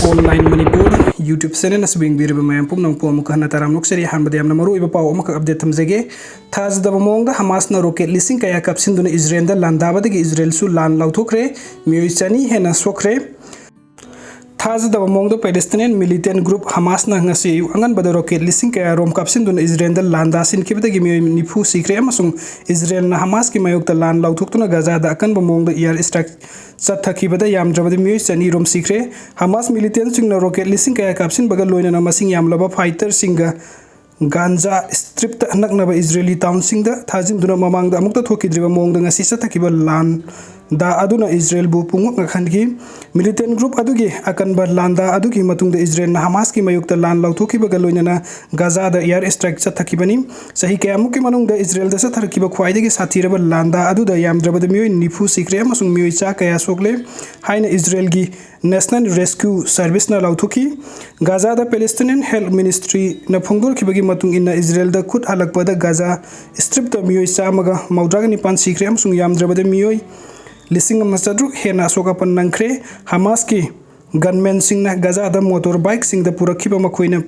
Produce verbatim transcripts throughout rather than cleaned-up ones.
Online Manipur YouTube channel ꯑꯁꯤꯕꯨ ꯌꯦꯡꯕꯤꯔꯤꯕ ꯃꯌꯥꯝ ꯄꯨꯝꯅꯃꯛꯄꯨ ꯑꯃꯨꯛꯀ ꯍꯟꯅ ꯇꯔꯥꯝꯅ ꯑꯣꯛꯆꯔꯤ꯫ ꯑꯍꯥꯟꯕꯗ ꯌꯥꯝꯅ ꯃꯔꯨꯑꯣꯏꯕ ꯄꯥꯎ ꯑꯃꯈꯛ update ꯊꯝꯖꯒꯦ꯫ ꯊꯥꯖꯗꯕ ꯃꯑꯣꯡꯗ ꯍꯃꯥꯁꯅ rocket ꯂꯤꯁꯤꯡ ꯀꯌꯥ ꯀꯥꯞꯁꯤꯟꯗꯨꯅ ꯏꯖꯔꯦꯜꯗ ꯂꯥꯟꯗꯥꯕꯗꯒꯤ ꯏꯖꯔꯦꯜꯁꯨ ꯂꯥꯟ ꯂꯥꯎꯊꯣꯛꯈ꯭ꯔꯦ꯫ ꯃꯤꯑꯣꯏ ꯆꯅꯤ ꯍꯦꯟꯅ ꯁꯣꯛꯈ꯭ꯔꯦ꯫ ꯊꯥꯖꯗꯕ ꯃꯑꯣꯡꯗ Palestinian militant group ꯍꯃꯥꯁꯅ ꯉꯁꯤ ꯑꯌꯨꯛ ꯑꯉꯟꯕꯗ rocket ꯂꯤꯁꯤꯡ ꯀꯌꯥꯔꯣꯝ ꯀꯥꯞꯁꯤꯟꯗꯨꯅ ꯏꯖꯔꯦꯜꯗ ꯂꯥꯟꯗꯥꯁꯤꯟꯈꯤꯕꯗꯒꯤ ꯃꯤꯑꯣꯏ ꯅꯤꯐꯨ ꯁꯤꯈ꯭ꯔꯦ ꯑꯃꯁꯨꯡ ꯏꯖꯔꯦꯜꯅ ꯍꯃꯥꯁꯀꯤ ꯃꯥꯌꯣꯛꯇ ꯂꯥꯟ ꯂꯥꯎꯊꯣꯛꯇꯨꯅ ꯒꯥꯖꯥꯗ ꯑꯀꯟꯕ ꯃꯑꯣꯡꯗ air strike ꯆꯠꯊꯈꯤꯕꯗ ꯌꯥꯝꯗ꯭ꯔꯕꯗ ꯃꯤꯑꯣꯏ ꯆꯅꯤ ꯔꯣꯝ ꯁꯤꯈ꯭ꯔꯦ꯫ ꯍꯃꯥꯁ militantꯁꯤꯡꯅ rocket ꯂꯤꯁꯤꯡ ꯀꯌꯥ ꯀꯥꯞꯁꯤꯟꯕꯒ ꯂꯣꯏꯅꯅ ꯃꯁꯤꯡ ꯌꯥꯝꯂꯕ fighterꯁꯤꯡꯒ ꯒꯥꯟꯖꯥ ꯁ꯭ꯇ꯭ꯔꯤꯞꯇ ꯅꯛꯅꯕ ꯏꯖꯔꯦꯂꯤ ꯇꯥꯎꯟꯁꯤꯡꯗ ꯊꯥꯖꯤꯟꯗꯨꯅ ꯃꯃꯥꯡꯗ ꯑꯃꯨꯛꯇ ꯊꯣꯛꯈꯤꯗ꯭ꯔꯤꯕ ꯃꯑꯣꯡꯗ ꯉꯁꯤ ꯆꯠꯊꯈꯤꯕ ꯂꯥꯟꯗꯥ ꯑꯗꯨꯅ ꯏꯖꯔꯦꯜꯕꯨ ꯄꯨꯡꯉꯛ ꯉꯛꯍꯟꯈꯤ꯫ Militant group ꯑꯗꯨꯒꯤ ꯑꯀꯟꯕ ꯂꯥꯟꯗꯥ ꯑꯗꯨꯒꯤ ꯃꯇꯨꯡꯗ ꯏꯖꯔꯦꯜꯅ ꯍꯃꯥꯁꯀꯤ ꯃꯥꯌꯣꯛꯇ ꯂꯥꯟ ꯂꯧꯊꯣꯛꯈꯤꯕꯒ ꯂꯣꯏꯅꯅ ꯒꯥꯖꯥꯗ air strike ꯆꯠꯊꯈꯤꯕꯅꯤ꯫ ꯆꯍꯤ ꯀꯌꯥꯃꯨꯛꯀꯤ ꯃꯅꯨꯡꯗ ꯏꯖꯔꯦꯜꯗ ꯆꯠꯊꯔꯛꯈꯤꯕ ꯈ꯭ꯋꯥꯏꯗꯒꯤ ꯁꯥꯊꯤꯔꯕ ꯂꯥꯟꯗꯥ ꯑꯗꯨꯗ ꯌꯥꯝꯗ꯭ꯔꯕꯗ ꯃꯤꯑꯣꯏ ꯅꯤꯐꯨ ꯁꯤꯈ꯭ꯔꯦ ꯑꯃꯁꯨꯡ ꯃꯤꯑꯣꯏ ꯆꯥ ꯀꯌꯥ ꯁꯣꯛꯂꯦ ꯍꯥꯏꯅ ꯏꯖꯔꯦꯜꯒꯤ National Rescue Serviceꯅ ꯂꯥꯎꯊꯣꯛꯈꯤ꯫ ꯒꯥꯖꯥꯗ Palestinian Health Ministryꯅ ꯐꯣꯡꯗꯣꯔꯛꯈꯤꯕꯒꯤ ꯃꯇꯨꯡ ꯏꯟꯅ, ꯏꯖꯔꯦꯜꯗ ꯈꯨꯠ ꯍꯜꯂꯛꯄꯗ ꯒꯥꯖꯥ ꯁ꯭ꯇ꯭ꯔꯤꯞꯇ ꯃꯤꯑꯣꯏ ꯆꯥꯝꯃꯒ ꯃꯧꯗ꯭ꯔꯥꯒ ꯅꯤꯄꯥꯟ ꯁꯤꯈ꯭ꯔꯦ ꯑꯃꯁꯨꯡ ꯌꯥꯝꯗ꯭ꯔꯕꯗ ꯃꯤꯑꯣꯏ ꯂꯤꯁꯤꯡ ꯑꯃ ꯆꯥꯇ꯭ꯔꯨꯛ ꯍꯦꯟꯅ ꯑꯁꯣꯛ ꯑꯄꯟ ꯅꯪꯈ꯭ꯔꯦ꯫ ꯍꯃꯥꯁꯀꯤ gunmanꯁꯤꯡꯅ ꯒꯥꯖꯥꯗ motorbikeꯁꯤꯡꯗ ꯄꯨꯔꯛꯈꯤꯕ ꯃꯈꯣꯏꯅ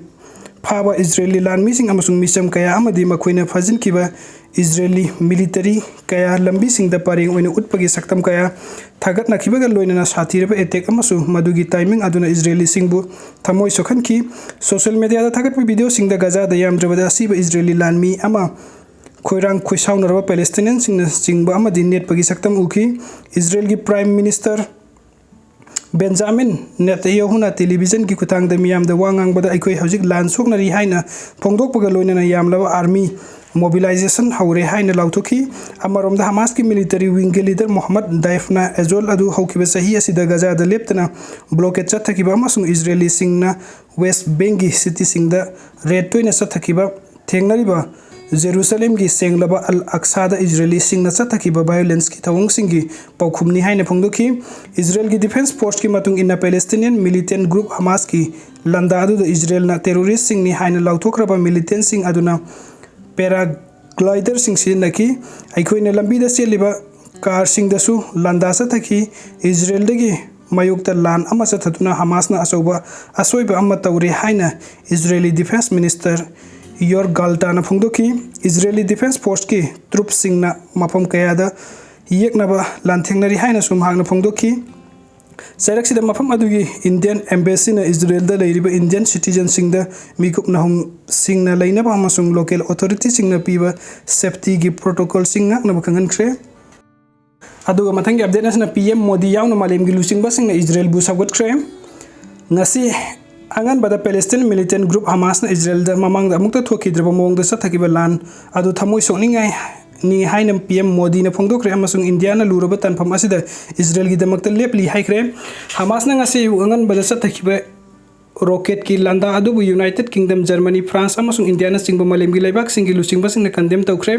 ꯐꯥꯕ ꯏꯖꯔꯦꯂꯤ ꯂꯥꯟꯃꯤꯁꯤꯡ ꯑꯃꯁꯨꯡ ꯃꯤꯆꯝ ꯀꯌꯥ ꯑꯃꯗꯤ ꯃꯈꯣꯏꯅ ꯐꯥꯖꯤꯟꯈꯤꯕ ꯏꯖꯔꯦꯂꯤ military ꯀꯌꯥ ꯂꯝꯕꯤꯁꯤꯡꯗ ꯄꯔꯦꯡ ꯑꯣꯏꯅ ꯎꯠꯄꯒꯤ ꯁꯛꯇꯝ ꯀꯌꯥ ꯊꯥꯒꯠꯅꯈꯤꯕꯒ ꯂꯣꯏꯅꯅ ꯁꯥꯊꯤꯔꯕ attack ꯑꯃꯁꯨ ꯃꯗꯨꯒꯤ timing ꯑꯗꯨꯅ ꯏꯖꯔꯦꯂꯤꯁꯤꯡꯕꯨ ꯊꯃꯣꯏ ꯁꯣꯛꯍꯟꯈꯤ꯫ Social mediaꯗ ꯊꯥꯒꯠꯄ videoꯁꯤꯡꯗ ꯒꯥꯖꯥꯗ ꯌꯥꯝꯗ꯭ꯔꯕꯗ ꯑꯁꯤꯕ ꯏꯖꯔꯦꯂꯤ ꯂꯥꯟꯃꯤ ꯑꯃ, ꯈꯣꯏꯔꯥꯡ ꯈꯣꯏꯁꯥꯎꯅꯔꯕ Palestinianꯁꯤꯡꯅ ꯆꯤꯡꯕ ꯑꯃꯗꯤ ꯅꯦꯠꯄꯒꯤ ꯁꯛꯇꯝ ꯎꯈꯤ꯫ ꯏꯖꯔꯦꯜꯒꯤ Prime Minister Benjamin Netanyahuꯅ televisionꯒꯤ ꯈꯨꯠꯊꯥꯡꯗ ꯃꯤꯌꯥꯝꯗ ꯋꯥ ꯉꯥꯡꯕꯗ, "ꯑꯩꯈꯣꯏ ꯍꯧꯖꯤꯛ ꯂꯥꯟ ꯁꯣꯛꯅꯔꯤ" ꯍꯥꯏꯅ ꯐꯣꯡꯗꯣꯛꯄꯒ ꯂꯣꯏꯅꯅ ꯌꯥꯝꯂꯕ army mobilization ꯍꯧꯔꯦ ꯍꯥꯏꯅ ꯂꯥꯎꯊꯣꯛꯈꯤ꯫ ꯑꯃꯔꯣꯝꯗ, ꯍꯃꯥꯁꯀꯤ military wingꯒꯤ leader Mohammad Deifꯅ ꯑꯦꯖꯣꯜ ꯑꯗꯨ ꯍꯧꯈꯤꯕ ꯆꯍꯤ ꯑꯁꯤꯗ ꯒꯥꯖꯥꯗ ꯂꯦꯞꯇꯅ blockade ꯆꯠꯊꯈꯤꯕ ꯑꯃꯁꯨꯡ ꯏꯖꯔꯦꯂꯤꯁꯤꯡꯅ West Bankꯒꯤ cityꯁꯤꯡꯗ raid ꯇꯣꯏꯅ ꯆꯠꯊꯈꯤꯕ ꯊꯦꯡꯅꯔꯤꯕ ꯖꯦꯔꯨꯁꯂꯦꯝꯒꯤ ꯁꯦꯡꯂꯕ ꯑꯜ ꯑꯛꯁꯥꯗ ꯏꯖꯔꯦꯂꯤꯁꯤꯡꯅ ꯆꯠꯊꯈꯤꯕ violenceꯀꯤ ꯊꯧꯑꯣꯡꯁꯤꯡꯒꯤ ꯄꯥꯎꯈꯨꯝꯅꯤ ꯍꯥꯏꯅ ꯐꯣꯡꯗꯣꯛꯈꯤ꯫ ꯏꯖꯔꯦꯜꯒꯤ defence forceꯀꯤ ꯃꯇꯨꯡ ꯏꯟꯅ, Palestinian militant group ꯍꯃꯥꯁꯀꯤ ꯂꯥꯟꯗꯥ ꯑꯗꯨꯗ ꯏꯖꯔꯦꯜꯅ terroristꯁꯤꯡꯅꯤ ꯍꯥꯏꯅ ꯂꯥꯎꯊꯣꯛꯈ꯭ꯔꯕ militantꯁꯤꯡ ꯑꯗꯨꯅ paragliderꯁꯤꯡ ꯁꯤꯖꯤꯟꯅꯈꯤ꯫ ꯑꯩꯈꯣꯏꯅ ꯂꯝꯕꯤꯗ ꯆꯦꯜꯂꯤꯕ carꯁꯤꯡꯗꯁꯨ ꯂꯥꯟꯗꯥ ꯆꯠꯊꯈꯤ꯫ ꯏꯖꯔꯦꯜꯗꯒꯤ ꯃꯥꯌꯣꯛꯇ ꯂꯥꯟ ꯑꯃ ꯆꯠꯊꯗꯨꯅ ꯍꯃꯥꯁꯅ ꯑꯆꯧꯕ ꯑꯁꯣꯏꯕ ꯑꯃ ꯇꯧꯔꯦ ꯍꯥꯏꯅ ꯏꯖꯔꯦꯂꯤ ꯗꯤꯐꯦꯟꯁ ꯃꯤꯅꯤꯁꯇꯔ ꯌꯣꯔ ꯒꯥꯜꯇꯥꯅ ꯐꯣꯡꯗꯣꯛꯈꯤ꯫ ꯏꯖꯔꯦꯂꯤ ꯗꯤꯐꯦꯟꯁ ꯐꯣꯔꯁꯀꯤ ꯇ꯭ꯔꯨꯞꯁꯤꯡꯅ ꯃꯐꯝ ꯀꯌꯥꯗ ꯌꯦꯛꯅꯕ ꯂꯥꯟꯊꯦꯡꯅꯔꯤ ꯍꯥꯏꯅꯁꯨ ꯃꯍꯥꯛꯅ ꯐꯣꯡꯗꯣꯛꯈꯤ꯫ ꯆꯩꯔꯛꯁꯤꯗ ꯃꯐꯝ ꯑꯗꯨꯒꯤ ꯏꯟꯗꯤꯌꯟ ꯑꯦꯝꯕꯦꯁꯤꯅ ꯏꯖꯔꯦꯜꯗ ꯂꯩꯔꯤꯕ ꯏꯟꯗꯤꯌꯟ ꯁꯤꯇꯤꯖꯟꯁꯤꯡꯗ ꯃꯤꯀꯨꯞ ꯅꯥꯍꯨꯝꯁꯤꯡꯅ ꯂꯩꯅꯕ ꯑꯃꯁꯨꯡ ꯂꯣꯀꯦꯜ ꯑꯣꯊꯣꯔꯤꯇꯤꯁꯤꯡꯅ ꯄꯤꯕ ꯁꯦꯐꯇꯤꯒꯤ ꯄ꯭ꯔꯣꯇꯣꯀꯣꯜꯁꯤꯡ ꯉꯥꯛꯅꯕ ꯈꯪꯍꯟꯈ꯭ꯔꯦ꯫ ꯑꯗꯨꯒ ꯃꯊꯪꯒꯤ ꯑꯞꯗꯦꯠ ꯑꯁꯤꯅ ꯄꯤ ꯑꯦꯝ ꯃꯣꯗꯤ ꯌꯥꯎꯅ ꯃꯥꯂꯦꯝꯒꯤ ꯂꯨꯆꯤꯡꯕꯁꯤꯡꯅ ꯏꯖꯔꯦꯜꯕꯨ ꯁꯧꯒꯠꯈ꯭ꯔꯦ꯫ ꯉꯁꯤ ꯑꯉꯟꯕꯗ ꯄꯦꯂꯦꯁꯇꯤꯟ ꯃꯤꯂꯤꯇꯦꯟ ꯒ꯭ꯔꯨꯞ ꯍꯃꯥꯁꯅ ꯏꯖꯔꯦꯜꯗ ꯃꯃꯥꯡꯗ ꯑꯃꯨꯛꯇ ꯊꯣꯛꯈꯤꯗ꯭ꯔꯕ ꯃꯑꯣꯡꯗ ꯆꯠꯊꯈꯤꯕ ꯂꯥꯟ ꯑꯗꯨ ꯊꯃꯣꯏ ꯁꯣꯛꯅꯤꯡꯉꯥꯏꯅꯤ ꯍꯥꯏꯅ ꯄꯤ ꯑꯦꯝ ꯃꯣꯗꯤꯅ ꯐꯣꯡꯗꯣꯛꯈ꯭ꯔꯦ ꯑꯃꯁꯨꯡ ꯏꯟꯗꯤꯌꯥꯅ ꯂꯨꯔꯕ ꯇꯥꯟꯐꯝ ꯑꯁꯤꯗ ꯏꯖꯔꯦꯜꯒꯤꯗꯃꯛꯇ ꯂꯦꯞꯂꯤ ꯍꯥꯏꯈ꯭ꯔꯦ꯫ ꯍꯃꯥꯁꯅ ꯉꯁꯤ ꯑꯌꯨꯛ ꯑꯉꯟꯕꯗ ꯆꯠꯊꯈꯤꯕ ꯔꯣꯀꯦꯠꯀꯤ ꯂꯥꯟꯗꯥ ꯑꯗꯨꯕꯨ ꯌꯨꯅꯥꯏꯇꯦꯗ ꯀꯤꯡꯗꯝ, ꯖꯔꯃꯅꯤ, ꯐ꯭ꯔꯥꯟꯁ ꯑꯃꯁꯨꯡ ꯏꯟꯗꯤꯌꯥꯅꯆꯤꯡꯕ ꯃꯥꯂꯦꯝꯒꯤ ꯂꯩꯕꯥꯛꯁꯤꯡꯒꯤ ꯂꯨꯆꯤꯡꯕꯁꯤꯡꯅ ꯀꯟꯗꯦꯝ ꯇꯧꯈ꯭ꯔꯦ꯫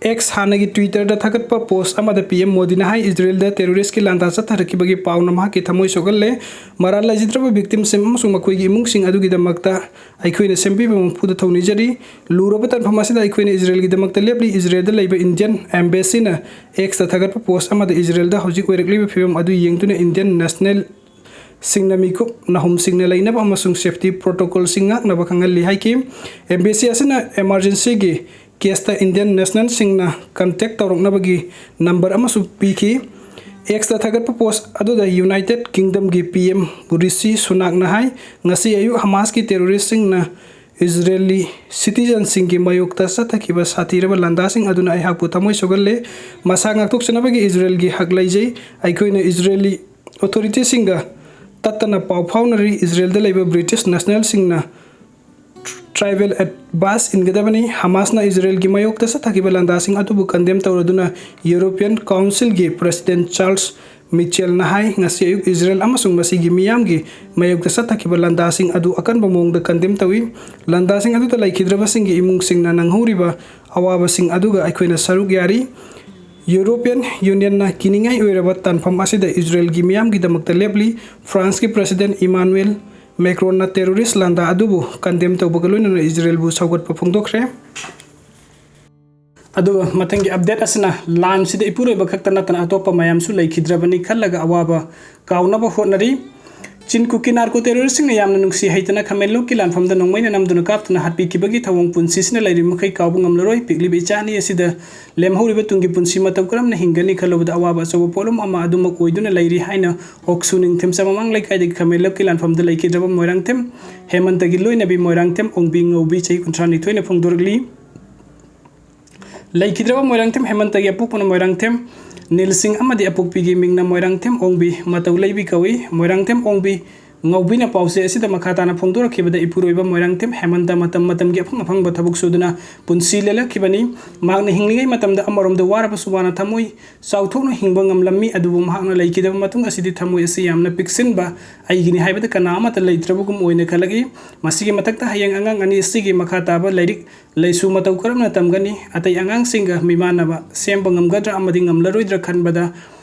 ꯑꯦꯛꯁ, ꯍꯥꯟꯅꯒꯤ ꯇ꯭ꯋꯤꯇꯔꯗ ꯊꯥꯒꯠꯄ ꯄꯣꯁ ꯑꯃꯗ ꯄꯤ ꯑꯦꯝ ꯃꯣꯗꯤꯅ ꯍꯥꯏ, ꯏꯖꯔꯦꯜꯗ ꯇꯦꯔꯣꯔꯤꯁꯀꯤ ꯂꯥꯟꯗꯥ ꯆꯠꯊꯔꯛꯈꯤꯕꯒꯤ ꯄꯥꯎꯅ ꯃꯍꯥꯛꯀꯤ ꯊꯃꯣꯏ ꯁꯣꯛꯍꯜꯂꯦ꯫ ꯃꯔꯥꯜ ꯂꯩꯖꯗ꯭ꯔꯕ ꯚꯤꯛꯇꯤꯝꯁꯤꯡ ꯑꯃꯁꯨꯡ ꯃꯈꯣꯏꯒꯤ ꯏꯃꯨꯡꯁꯤꯡ ꯑꯗꯨꯒꯤꯗꯃꯛꯇ ꯑꯩꯈꯣꯏꯅ ꯁꯦꯝꯕꯤꯕ ꯃꯄꯨꯗ ꯊꯧꯅꯤꯖꯔꯤ꯫ ꯂꯨꯔꯕ ꯇꯥꯟꯐꯝ ꯑꯁꯤꯗ ꯑꯩꯈꯣꯏꯅ ꯏꯖꯔꯦꯜꯒꯤꯗꯃꯛꯇ ꯂꯦꯞꯂꯤ꯫ ꯏꯖꯔꯦꯜꯗ ꯂꯩꯕ ꯏꯟꯗꯤꯌꯟ ꯑꯦꯝꯕꯦꯁꯤꯅ ꯑꯦꯛꯁꯇ ꯊꯥꯒꯠꯄ ꯄꯣꯁ ꯑꯃꯗ ꯏꯖꯔꯦꯜꯗ ꯍꯧꯖꯤꯛ ꯑꯣꯏꯔꯛꯂꯤꯕ ꯐꯤꯕꯝ ꯑꯗꯨ ꯌꯦꯡꯗꯨꯅ ꯏꯟꯗꯤꯌꯟ ꯅꯦꯁꯅꯦꯜ ꯁꯤꯡꯅ ꯃꯤꯀꯨꯞ ꯅꯥꯍꯨꯝꯁꯤꯡꯅ ꯂꯩꯅꯕ ꯑꯃꯁꯨꯡ ꯁꯦꯐꯇꯤ ꯄ꯭ꯔꯣꯇꯣꯀꯣꯜꯁꯤꯡ ꯉꯥꯛꯅꯕ ꯈꯪꯍꯜꯂꯤ ꯍꯥꯏꯈꯤ꯫ ꯑꯦꯝꯕꯦꯁꯤ ꯑꯁꯤꯅ ꯑꯦꯃꯔꯖꯦꯟꯁꯤꯒꯤ ꯀꯦꯁꯇ ꯏꯟꯗꯤꯌꯟ ꯅꯦꯁꯅꯦꯜꯁꯤꯡꯅ ꯀꯟꯇꯦꯛ ꯇꯧꯔꯛꯅꯕꯒꯤ ꯅꯝꯕꯔ ꯑꯃꯁꯨ ꯄꯤꯈꯤ꯫ ꯑꯦꯛꯁꯇ ꯊꯥꯒꯠꯄ ꯄꯣꯁ ꯑꯗꯨꯗ ꯌꯨꯅꯥꯏꯇꯦꯗ ꯀꯤꯡꯗꯝꯒꯤ ꯄꯤ ꯑꯦꯝ ꯔꯤꯁꯤ ꯁꯨꯅꯥꯛꯅ ꯍꯥꯏ, ꯉꯁꯤ ꯑꯌꯨꯛ ꯍꯃꯥꯁꯀꯤ ꯇꯦꯔꯣꯔꯤꯁꯁꯤꯡꯅ ꯏꯖꯔꯦꯂꯤ ꯁꯤꯇꯤꯖꯟꯁꯤꯡꯒꯤ ꯃꯥꯌꯣꯛꯇ ꯆꯠꯊꯈꯤꯕ ꯁꯥꯊꯤꯔꯕ ꯂꯥꯟꯗꯥꯁꯤꯡ ꯑꯗꯨꯅ ꯑꯩꯍꯥꯛꯄꯨ ꯊꯃꯣꯏ ꯁꯣꯛꯍꯜꯂꯦ꯫ ꯃꯁꯥ ꯉꯥꯛꯊꯣꯛꯆꯅꯕꯒꯤ ꯏꯖꯔꯦꯜꯒꯤ ꯍꯛ ꯂꯩꯖꯩ꯫ ꯑꯩꯈꯣꯏꯅ ꯏꯖꯔꯦꯂꯤ ꯑꯣꯊꯣꯔꯤꯇꯤꯁꯤꯡꯒ ꯇꯠꯇꯅ ꯄꯥꯎ ꯐꯥꯎꯅꯔꯤ꯫ ꯏꯖꯔꯦꯜꯗ ꯂꯩꯕ ꯕ꯭ꯔꯤꯇꯤꯁ ꯅꯦꯁꯅꯦꯜꯁꯤꯡꯅ ꯇ꯭ꯔꯥꯏꯕꯦꯜ ꯑꯦꯗꯚꯥꯏꯁ ꯏꯟꯒꯗꯕꯅꯤ꯫ ꯍꯃꯥꯁꯅ ꯏꯖꯔꯦꯜꯒꯤ ꯃꯥꯌꯣꯛꯇ ꯆꯠꯊꯈꯤꯕ ꯂꯥꯟꯗꯥꯁꯤꯡ ꯑꯗꯨꯕꯨ ꯀꯟꯗꯦꯝ ꯇꯧꯔꯗꯨꯅ ꯌꯨꯔꯣꯄꯤꯌꯟ ꯀꯥꯎꯟꯁꯤꯜꯒꯤ ꯄ꯭ꯔꯁꯤꯗꯦꯟ ꯆꯥꯔꯜꯁ ꯃꯤꯆꯦꯜꯅ ꯍꯥꯏ, ꯉꯁꯤ ꯑꯌꯨꯛ ꯏꯖꯔꯦꯜ ꯑꯃꯁꯨꯡ ꯃꯁꯤꯒꯤ ꯃꯤꯌꯥꯝꯒꯤ ꯃꯥꯌꯣꯛꯇ ꯆꯠꯊꯈꯤꯕ ꯂꯥꯟꯗꯥꯁꯤꯡ ꯑꯗꯨ ꯑꯀꯟꯕ ꯃꯑꯣꯡꯗ ꯀꯟꯗꯦꯝ ꯇꯧꯏ꯫ ꯂꯥꯟꯗꯥꯁꯤꯡ ꯑꯗꯨꯗ ꯂꯩꯈꯤꯗ꯭ꯔꯕꯁꯤꯡꯒꯤ ꯏꯃꯨꯡꯁꯤꯡꯅ ꯅꯪꯍꯧꯔꯤꯕ ꯑꯋꯥꯕꯁꯤꯡ ꯑꯗꯨꯒ ꯑꯩꯈꯣꯏꯅ ꯁꯔꯨꯛ ꯌꯥꯔꯤ꯫ ꯌꯨꯔꯣꯄꯤꯌꯟ ꯌꯨꯅꯤꯌꯟꯅ ꯀꯤꯅꯤꯡꯉꯥꯏ ꯑꯣꯏꯔꯕ ꯇꯥꯟꯐꯝ ꯑꯁꯤꯗ ꯏꯖꯔꯦꯜꯒꯤ ꯃꯤꯌꯥꯝꯒꯤꯗꯃꯛꯇ ꯂꯦꯞꯂꯤ꯫ ꯐ꯭ꯔꯥꯟꯁꯀꯤ ꯄ꯭ꯔꯁꯤꯗꯦꯟ ꯏꯃꯥꯅꯨꯑꯦꯜ ꯃꯦꯀ꯭ꯔꯣꯟꯅ ꯇꯦꯔꯣꯔꯤꯁ ꯂꯥꯟꯗꯥ ꯑꯗꯨꯕꯨ ꯀꯟꯗꯦꯝ ꯇꯧꯕꯒ ꯂꯣꯏꯅꯅ ꯏꯖꯔꯦꯜꯕꯨ ꯁꯧꯒꯠꯄ ꯐꯣꯡꯗꯣꯛꯈ꯭ꯔꯦ꯫ ꯑꯗꯨꯒ ꯃꯊꯪꯒꯤ ꯑꯞꯗꯦꯠ ꯑꯁꯤꯅ ꯂꯥꯟꯁꯤꯗ ꯏꯄꯨꯔꯣꯏꯕ ꯈꯛꯇ ꯅꯠꯇꯅ ꯑꯇꯣꯞꯄ ꯃꯌꯥꯝꯁꯨ ꯂꯩꯈꯤꯗ꯭ꯔꯕꯅꯤ ꯈꯜꯂꯒ ꯑꯋꯥꯕ ꯀꯥꯎꯅꯕ ꯍꯣꯠꯅꯔꯤ꯫ ꯆꯤꯟ ꯀꯨꯀꯤ ꯅꯥꯔꯀꯣ ꯇꯦꯔꯣꯔꯤꯁꯁꯤꯡꯅ ꯌꯥꯝꯅ ꯅꯨꯡꯁꯤ ꯍꯩꯇꯅ ꯈꯥꯃꯦꯟꯂꯣꯛꯀꯤ ꯂꯥꯟꯐꯝꯗ ꯅꯣꯡꯃꯩꯅ ꯅꯝꯗꯨꯅ ꯀꯥꯞꯇꯨꯅ ꯍꯥꯠꯄꯤꯈꯤꯕꯒꯤ ꯊꯧꯑꯣꯡ ꯄꯨꯟꯁꯤꯁꯤꯅ ꯂꯩꯔꯤꯕ ꯃꯈꯩ ꯀꯥꯎꯕ ꯉꯝꯂꯔꯣꯏ꯫ ꯄꯤꯛꯂꯤꯕ ꯏꯆꯥ ꯑꯅꯤ ꯑꯁꯤꯗ ꯂꯦꯝꯍꯧꯔꯤꯕ ꯇꯨꯡꯒꯤ ꯄꯨꯟꯁꯤ ꯃꯇꯧ ꯀꯔꯝꯅ ꯍꯤꯡꯒꯅꯤ ꯈꯜꯂꯨꯕꯗ ꯑꯋꯥꯕ ꯑꯆꯧꯕ ꯄꯣꯠꯂꯨꯝ ꯑꯃ ꯑꯗꯨꯃꯛ ꯑꯣꯏꯗꯨꯅ ꯂꯩꯔꯤ ꯍꯥꯏꯅ ꯑꯣꯛꯁꯨ ꯅꯤꯡꯊꯦꯝꯆꯥ ꯃꯃꯥꯡ ꯂꯩꯀꯥꯏꯗꯒꯤ ꯈꯥꯃꯦꯟꯂꯣꯛꯀꯤ ꯂꯥꯟꯐꯝꯗ ꯂꯩꯈꯤꯗ꯭ꯔꯕ ꯃꯣꯏꯔꯥꯡꯊꯦꯝ ꯍꯦꯃꯟꯇꯒꯤ ꯂꯣꯏꯅꯕꯤ ꯃꯣꯏꯔꯥꯡꯊꯦꯝ ꯑꯣꯡꯕꯤ ꯉꯧꯕꯤ ꯆꯍꯤ ꯀꯨꯟꯊ꯭ꯔꯥ ꯅꯤꯊꯣꯏꯅ ꯐꯣꯡꯗꯣꯔꯛꯂꯤ꯫ ꯂꯩꯈꯤꯗ꯭ꯔꯕ ꯃꯣꯏꯔꯥꯡꯊꯦꯝ ꯍꯦꯃꯟꯇꯒꯤ ꯑꯄꯣꯛꯄꯅ ꯃꯣꯏꯔꯥꯡꯊꯦꯝ ꯅꯤꯜ ꯁꯤꯡ ꯑꯃꯗꯤ ꯑꯄꯣꯛꯄꯤꯒꯤ ꯃꯤꯡꯅ ꯃꯣꯏꯔꯥꯡꯊꯦꯝ ꯑꯣꯡꯕꯤ ꯃꯇꯧ ꯂꯩꯕꯤ ꯀꯧꯏ꯫ ꯃꯣꯏꯔꯥꯡꯊꯦꯝ ꯑꯣꯡꯕꯤ ꯉꯧꯕꯤꯅ ꯄꯥꯎꯆꯦ ꯑꯁꯤꯗ ꯃꯈꯥ ꯇꯥꯅ ꯐꯣꯡꯗꯣꯔꯛꯈꯤꯕꯗ ꯏꯄꯨꯔꯣꯏꯕ ꯃꯣꯏꯔꯥꯡꯊꯦꯝ ꯍꯦꯃꯟꯇ ꯃꯇꯝ ꯃꯇꯝꯒꯤ ꯑꯐꯪ ꯑꯐꯪꯕ ꯊꯕꯛ ꯁꯨꯗꯨꯅ ꯄꯨꯟꯁꯤ ꯂꯦꯜꯂꯛꯈꯤꯕꯅꯤ꯫ ꯃꯍꯥꯛꯅ ꯍꯤꯡꯂꯤꯉꯩ ꯃꯇꯝꯗ ꯑꯃꯔꯣꯝꯗ ꯋꯥꯔꯕꯁꯨ ꯋꯥꯅ ꯊꯃꯣꯏ ꯆꯥꯎꯊꯣꯛꯅ ꯍꯤꯡꯕ ꯉꯝꯂꯝꯃꯤ꯫ ꯑꯗꯨꯕꯨ ꯃꯍꯥꯛꯅ ꯂꯩꯈꯤꯗꯕ ꯃꯇꯨꯡ ꯑꯁꯤꯗꯤ ꯊꯃꯣꯏ ꯑꯁꯤ ꯌꯥꯝꯅ ꯄꯤꯛꯁꯤꯟꯕ, ꯑꯩꯒꯤꯅꯤ ꯍꯥꯏꯕꯗ ꯀꯅꯥ ꯑꯃꯠꯇ ꯂꯩꯇ꯭ꯔꯕꯒꯨꯝ ꯑꯣꯏꯅ ꯈꯜꯂꯛꯏ꯫ ꯃꯁꯤꯒꯤ ꯃꯊꯛꯇ ꯍꯌꯦꯡ ꯑꯉꯥꯡ ꯑꯅꯤ ꯑꯁꯤꯒꯤ ꯃꯈꯥ ꯇꯥꯕ ꯂꯥꯏꯔꯤꯛ ꯂꯥꯏꯁꯨ ꯃꯇꯧ ꯀꯔꯝꯅ ꯇꯝꯒꯅꯤ? ꯑꯇꯩ ꯑꯉꯥꯡꯁꯤꯡꯒ ꯃꯤꯃꯥꯟꯅꯕ ꯁꯦꯝꯕ ꯉꯝꯒꯗ꯭ꯔꯥ ꯑꯃꯗꯤ ꯉꯝꯂꯔꯣꯏꯗ꯭ꯔꯥ ꯈꯟꯕꯗ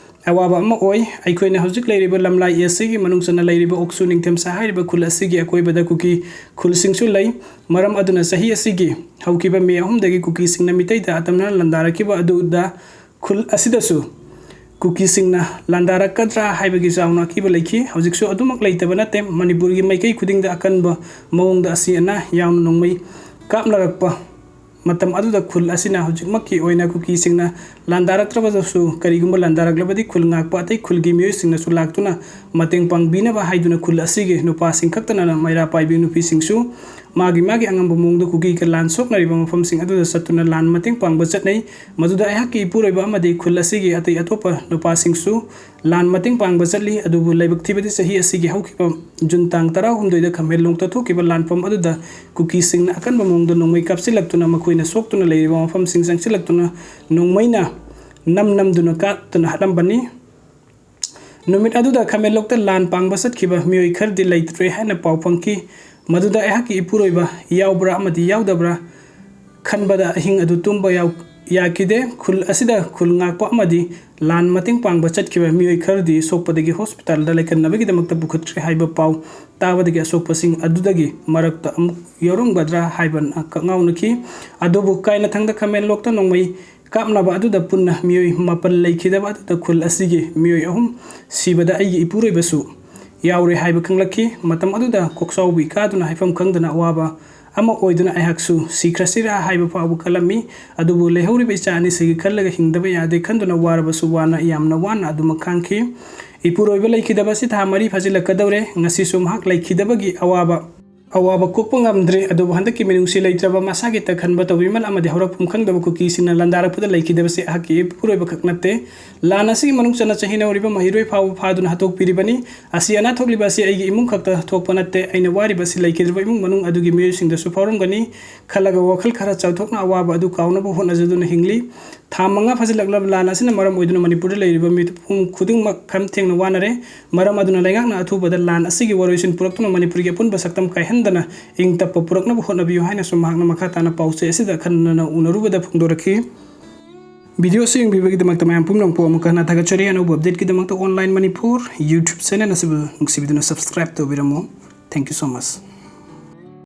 ꯑꯋꯥꯕ ꯑꯃ ꯑꯣꯏ꯫ ꯑꯩꯈꯣꯏꯅ ꯍꯧꯖꯤꯛ ꯂꯩꯔꯤꯕ ꯂꯝꯂꯥꯏ ꯑꯁꯤꯒꯤ ꯃꯅꯨꯡ ꯆꯟꯅ ꯂꯩꯔꯤꯕ ꯑꯣꯛꯁꯨ ꯅꯤꯡꯊꯦꯝꯁꯥ ꯍꯥꯏꯔꯤꯕ ꯈꯨꯜ ꯑꯁꯤꯒꯤ ꯑꯀꯣꯏꯕꯗ ꯀꯨꯀꯤ ꯈꯨꯜꯁꯤꯡꯁꯨ ꯂꯩ꯫ ꯃꯔꯝ ꯑꯗꯨꯅ ꯆꯍꯤ ꯑꯁꯤꯒꯤ ꯍꯧꯈꯤꯕ ꯃꯦ ꯑꯍꯨꯝꯗꯒꯤ ꯀꯨꯀꯤꯁꯤꯡꯅ ꯃꯤꯇꯩꯗ ꯑꯇꯝꯅꯅ ꯂꯥꯟꯗꯥꯔꯛꯈꯤꯕ ꯑꯗꯨꯗ ꯈꯨꯜ ꯑꯁꯤꯗꯁꯨ ꯀꯨꯀꯤꯁꯤꯡꯅ ꯂꯥꯟꯗꯥꯔꯛꯀꯗ꯭ꯔꯥ ꯍꯥꯏꯕꯒꯤ ꯆꯥꯎꯅ ꯑꯀꯤꯕ ꯂꯩꯈꯤ꯫ ꯍꯧꯖꯤꯛꯁꯨ ꯑꯗꯨꯃꯛ ꯂꯩꯇꯕ ꯅꯠꯇꯦ꯫ ꯃꯅꯤꯄꯨꯔꯒꯤ ꯃꯥꯏꯀꯩ ꯈꯨꯗꯤꯡꯗ ꯑꯀꯟꯕ ꯃꯑꯣꯡꯗ ꯑꯁꯤ ꯑꯅꯥ ꯌꯥꯝꯅ ꯅꯣꯡꯃꯩ ꯀꯥꯞꯅꯔꯛꯄ ꯃꯇꯝ ꯑꯗꯨꯗ ꯈꯨꯜ ꯑꯁꯤꯅ ꯍꯧꯖꯤꯛꯃꯛꯀꯤ ꯑꯣꯏꯅ ꯀꯨꯀꯤꯁꯤꯡꯅ ꯂꯥꯟꯗꯥꯔꯛꯇ꯭ꯔꯕꯁꯨ, ꯀꯔꯤꯒꯨꯝꯕ ꯂꯥꯟꯗꯥꯔꯛꯂꯕꯗꯤ ꯈꯨꯜ ꯉꯥꯛꯄ ꯑꯇꯩ ꯈꯨꯜꯒꯤ ꯃꯤꯑꯣꯏꯁꯤꯡꯅꯁꯨ ꯂꯥꯛꯇꯨꯅ ꯃꯇꯦꯡ ꯄꯥꯡꯕꯤꯅꯕ ꯍꯥꯏꯗꯨꯅ ꯈꯨꯜ ꯑꯁꯤꯒꯤ ꯅꯨꯄꯥꯁꯤꯡ ꯈꯛꯇꯅ ꯃꯩꯔꯥ ꯄꯥꯏꯕꯤ ꯅꯨꯄꯤꯁꯤꯡꯁꯨ ꯃꯥꯒꯤ ꯃꯥꯒꯤ ꯑꯉꯝꯕ ꯃꯑꯣꯡꯗ ꯀꯨꯀꯤꯒ ꯂꯥꯟ ꯁꯣꯛꯅꯔꯤꯕ ꯃꯐꯝꯁꯤꯡ ꯑꯗꯨꯗ ꯆꯠꯇꯨꯅ ꯂꯥꯟ ꯃꯇꯦꯡ ꯄꯥꯡꯕ ꯆꯠꯅꯩ꯫ ꯃꯗꯨꯗ ꯑꯩꯍꯥꯛꯀꯤ ꯏꯄꯨꯔꯣꯏꯕ ꯑꯃꯗꯤ ꯈꯨꯜ ꯑꯁꯤꯒꯤ ꯑꯇꯩ ꯑꯇꯣꯞꯄ ꯅꯨꯄꯥꯁꯤꯡꯁꯨ ꯂꯥꯟ ꯃꯇꯦꯡ ꯄꯥꯡꯕ ꯆꯠꯂꯤ꯫ ꯑꯗꯨꯕꯨ ꯂꯥꯏꯕꯛ ꯊꯤꯕꯗꯤ ꯆꯍꯤ ꯑꯁꯤꯒꯤ ꯍꯧꯈꯤꯕ ꯖꯨꯟ ꯇꯥꯡ ꯇꯔꯥꯍꯨꯝꯗꯣꯏꯗ ꯈꯥꯃꯦꯟꯂꯣꯡꯗ ꯊꯣꯛꯈꯤꯕ ꯂꯥꯟꯐꯝ ꯑꯗꯨꯗ ꯀꯨꯀꯤꯁꯤꯡꯅ ꯑꯀꯟꯕ ꯃꯑꯣꯡꯗ ꯅꯣꯡꯃꯩ ꯀꯥꯞꯁꯤꯜꯂꯛꯇꯨꯅ ꯃꯈꯣꯏꯅ ꯁꯣꯛꯇꯨꯅ ꯂꯩꯔꯤꯕ ꯃꯐꯝꯁꯤꯡ ꯆꯪꯁꯤꯜꯂꯛꯇꯨꯅ ꯅꯣꯡꯃꯩꯅ ꯅꯝ ꯅꯝꯗꯨꯅ ꯀꯥꯞꯇꯨꯅ ꯍꯥꯠꯂꯝꯕꯅꯤ꯫ ꯅꯨꯃꯤꯠ ꯑꯗꯨꯗ ꯈꯥꯃꯦꯟꯂꯣꯛꯇ ꯂꯥꯟ ꯄꯥꯡꯕ ꯆꯠꯈꯤꯕ ꯃꯤꯑꯣꯏ ꯈꯔꯗꯤ ꯂꯩꯇ꯭ꯔꯦ ꯍꯥꯏꯅ ꯄꯥꯎ ꯐꯪꯈꯤ꯫ ꯃꯗꯨꯗ ꯑꯩꯍꯥꯛꯀꯤ ꯏꯄꯨꯔꯣꯏꯕ ꯌꯥꯎꯕ꯭ꯔꯥ ꯑꯃꯗꯤ ꯌꯥꯎꯗꯕ꯭ꯔꯥ ꯈꯟꯕꯗ ꯑꯍꯤꯡ ꯑꯗꯨ ꯇꯨꯝꯕ ꯌꯥꯎ-, ꯌꯥꯈꯤꯗꯦ꯫ ꯈꯨꯜ ꯑꯁꯤꯗ ꯈꯨꯜ ꯉꯥꯛꯄ ꯑꯃꯗꯤ ꯂꯥꯟ ꯃꯇꯦꯡ ꯄꯥꯡꯕ ꯆꯠꯈꯤꯕ ꯃꯤꯑꯣꯏ ꯈꯔꯗꯤ ꯁꯣꯛꯄꯗꯒꯤ ꯍꯣꯁꯄꯤꯇꯥꯜꯗ ꯂꯥꯏꯀꯠꯅꯕꯒꯤꯗꯃꯛꯇ ꯄꯨꯈꯠꯈ꯭ꯔꯦ ꯍꯥꯏꯕ ꯄꯥꯎ ꯇꯥꯕꯗꯒꯤ ꯑꯁꯣꯛꯄꯁꯤꯡ ꯑꯗꯨꯗꯒꯤ ꯃꯔꯛꯇ ꯑꯃꯨꯛ ꯌꯥꯎꯔꯝꯒꯗ꯭ꯔꯥ ꯍꯥꯏꯕꯅ ꯀꯛꯉꯥꯎꯅꯈꯤ꯫ ꯑꯗꯨꯕꯨ ꯀꯥꯏꯅꯊꯪꯗ ꯈꯥꯃꯦꯟꯂꯣꯛꯇ ꯅꯣꯡꯃꯩ ꯀꯥꯞꯅꯕ ꯑꯗꯨꯗ ꯄꯨꯟꯅ ꯃꯤꯑꯣꯏ ꯃꯥꯄꯜ ꯂꯩꯈꯤꯗꯕ ꯑꯗꯨꯗ ꯈꯨꯜ ꯑꯁꯤꯒꯤ ꯃꯤꯑꯣꯏ ꯑꯍꯨꯝ ꯁꯤꯕꯗ ꯑꯩꯒꯤ ꯏꯄꯨꯔꯣꯏꯕꯁꯨ ꯌꯥꯎꯔꯦ ꯍꯥꯏꯕ ꯈꯪꯂꯛꯈꯤ꯫ ꯃꯇꯝ ꯑꯗꯨꯗ ꯀꯣꯛꯆꯥꯎꯕꯤ ꯀꯥꯗꯨꯅ ꯍꯥꯏꯐꯝ ꯈꯪꯗꯅ ꯑꯋꯥꯕ ꯑꯃ ꯑꯣꯏꯗꯨꯅ ꯑꯩꯍꯥꯛꯁꯨ ꯁꯤꯈ꯭ꯔꯁꯤꯔꯥ ꯍꯥꯏꯕ ꯐꯥꯎꯕ ꯈꯜꯂꯝꯃꯤ꯫ ꯑꯗꯨꯕꯨ ꯂꯩꯍꯧꯔꯤꯕ ꯏꯆꯥ ꯑꯅꯤꯁꯤꯒꯤ ꯈꯜꯂꯒ ꯍꯤꯡꯗꯕ ꯌꯥꯗꯦ ꯈꯟꯗꯨꯅ ꯋꯥꯔꯕꯁꯨ ꯋꯥꯅ ꯌꯥꯝꯅ ꯋꯥꯅ ꯑꯗꯨꯃꯛ ꯈꯥꯡꯈꯤ꯫ ꯏꯄꯨꯔꯣꯏꯕ ꯂꯩꯈꯤꯗꯕ ꯑꯁꯤ ꯊꯥ ꯃꯔꯤ ꯐꯥꯖꯤꯜꯂꯛꯀꯗꯧꯔꯦ꯫ ꯉꯁꯤꯁꯨ ꯃꯍꯥꯛ ꯂꯩꯈꯤꯗꯕꯒꯤ ꯑꯋꯥꯕ ꯑꯋꯥꯕ ꯀꯣꯛꯄ ꯉꯝꯗ꯭ꯔꯦ꯫ ꯑꯗꯨꯕꯨ ꯍꯟꯗꯛꯀꯤ ꯃꯤꯅꯨꯡꯁꯤ ꯂꯩꯇ꯭ꯔꯕ, ꯃꯁꯥꯒꯤ ꯇꯛꯍꯟꯕ ꯇꯧꯕꯤꯃꯜ ꯑꯃꯗꯤ ꯍꯧꯔꯛꯐꯝ ꯈꯪꯗꯕ ꯀꯨꯀꯤꯁꯤꯡꯅ ꯂꯥꯟꯗꯥꯔꯛꯄꯗ ꯂꯩꯈꯤꯗꯕꯁꯤ ꯑꯩꯍꯥꯛꯀꯤ ꯏꯄꯨꯔꯣꯏꯕ ꯈꯛ ꯅꯠꯇꯦ꯫ ꯂꯥꯟ ꯑꯁꯤꯒꯤ ꯃꯅꯨꯡ ꯆꯟꯅ ꯆꯍꯤ ꯅꯧꯔꯤꯕ ꯃꯍꯩꯔꯣꯏ ꯐꯥꯎꯕ ꯐꯥꯗꯨꯅ ꯍꯥꯠꯇꯣꯛꯄꯤꯔꯤꯕꯅꯤ꯫ ꯑꯁꯤ ꯑꯅꯥ ꯊꯣꯛꯂꯤꯕ ꯑꯁꯤ ꯑꯩꯒꯤ ꯏꯃꯨꯡ ꯈꯛꯇ ꯊꯣꯛꯄ ꯅꯠꯇꯦ꯫ ꯑꯩꯅ ꯋꯥꯔꯤꯕ ꯑꯁꯤ ꯂꯩꯈꯤꯗ꯭ꯔꯕ ꯏꯃꯨꯡ ꯃꯅꯨꯡ ꯑꯗꯨꯒꯤ ꯃꯤꯑꯣꯏꯁꯤꯡꯗꯁꯨ ꯐꯥꯎꯔꯝꯒꯅꯤ ꯈꯜꯂꯒ ꯋꯥꯈꯜ ꯈꯔ ꯆꯥꯎꯊꯣꯛꯅ ꯑꯋꯥꯕ ꯑꯗꯨ ꯀꯥꯎꯅꯕ ꯍꯣꯠꯅꯖꯗꯨꯅ ꯍꯤꯡꯂꯤ꯫ ꯊꯥ ꯃꯉꯥ ꯐꯥꯖꯤꯜꯂꯛꯂꯕ ꯂꯥꯟ ꯑꯁꯤꯅ ꯃꯔꯝ ꯑꯣꯏꯗꯨꯅ ꯃꯅꯤꯄꯨꯔꯗ ꯂꯩꯔꯤꯕ ꯃꯤꯄꯨꯝ ꯈꯨꯗꯤꯡꯃꯛ ꯈꯝ ꯊꯦꯡꯅ ꯋꯥꯅꯔꯦ꯫ ꯃꯔꯝ ꯑꯗꯨꯅ ꯂꯩꯉꯥꯛꯅ ꯑꯊꯨꯕꯗ ꯂꯥꯟ ꯑꯁꯤꯒꯤ ꯋꯥꯔꯣꯏꯁꯤꯟ ꯄꯨꯔꯛꯇꯨꯅ ꯃꯅꯤꯄꯨꯔꯒꯤ ꯑꯄꯨꯟꯕ ꯁꯛꯇꯝ ꯀꯥꯏꯍꯟꯗꯅ ꯏꯪ ꯇꯞꯄ ꯄꯨꯔꯛꯅꯕ ꯍꯣꯠꯅꯕꯤꯌꯨ ꯍꯥꯏꯅꯁꯨ ꯃꯍꯥꯛꯅ ꯃꯈꯥ ꯇꯥꯅ ꯄꯥꯎꯆꯦ ꯑꯁꯤꯗ ꯑꯈꯟꯅꯅ ꯎꯅꯔꯨꯕꯗ ꯐꯣꯡꯗꯣꯔꯛꯈꯤ꯫ ꯚꯤꯗꯤꯑꯣ ꯑꯁꯤ ꯌꯦꯡꯕꯤꯕꯒꯤꯗꯃꯛꯇ ꯃꯌꯥꯝ ꯄꯨꯝꯅꯃꯛꯄꯨ ꯑꯃꯨꯛꯀ ꯍꯟꯅ ꯊꯥꯒꯠꯆꯔꯤ꯫ ꯑꯅꯧꯕ ꯑꯞꯗꯦꯠꯀꯤꯗꯃꯛꯇ ꯑꯣꯟꯂꯥꯏꯟ ꯃꯅꯤꯄꯨꯔ YouTube ꯆꯦꯅꯦꯜ ꯑꯁꯤꯕꯨ ꯅꯨꯡꯁꯤꯕꯤꯗꯨꯅ subscribe ꯇꯧꯕꯤꯔꯝꯃꯨ꯫ Thank you so much꯫